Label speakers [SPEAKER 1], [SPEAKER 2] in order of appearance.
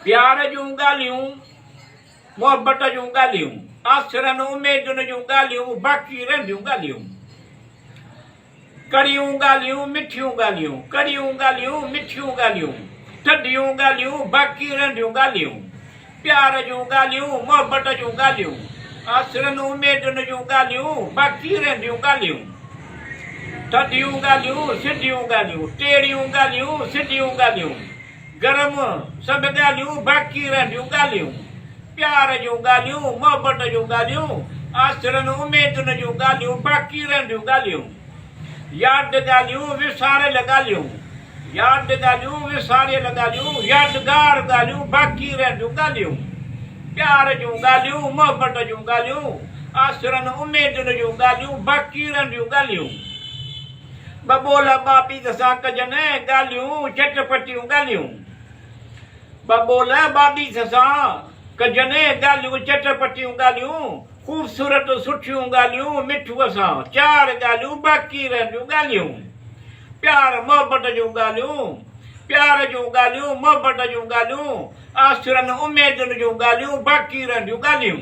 [SPEAKER 1] پيار جون ڳالهيون، محبت جون ڳالهيون، آسرن اميدن جون ڳالهيون، باقي رهنديون ڳالهيون. ڪڙيون ڳالهيون، مٺيون ڳالهيون، ڪڙيون ڳالهيون، مٺيون ڳالهيون، ٺڍيون ڳالهيون، باقي رهنديون ڳالهيون. پيار جون ڳالهيون، محبت جون ڳالهيون، آسرن اميدن جون ڳالهيون، باقي رهنديون ڳالهيون. ٿڌيون ڳالهيون، سڌيون ڳالهيون، ٽيڙيون ڳالهيون، سڌيون ڳالهيون، گرم سڀ ڳالهيون، باقي رهنديون ڳالهيون. پيار جون ڳالهيون، محبت جون ڳالهيون، آسرن اميدن جون ڳالهيون، باقي رهنديون ڳالهيون. ياد ڳالهيون، وساريل ڳالهيون، ياد ڳالهيون، وساريل ڳالهيون، يادگار ڳالهيون، باقي رهنديون ڳالهيون. پيار جون ڳالهيون، محبت جون ڳالهيون، آسرن اميدن جون ڳالهيون، باقي رهنديون ڳالهيون. ٻه ٻول ٻاٻيت سان ڪجن ڳالهيون، چٽ پٽيون ڳالهيون. ٻه ٻول ٻاٻيت سان ڪجن ڳالهيون، چٽ پٽيون ڳالهيون، خوبصورت سٺيون ڳالهيون، مٺوء سان چار ڳالهيون، باقي رهنديون ڳالهيون. پيار محبت جون ڳالهيون، پيار جون ڳالهيون، محبت جون ڳالهيون، آسرن اميدن جون ڳالهيون، باقي رهنديون ڳالهيون.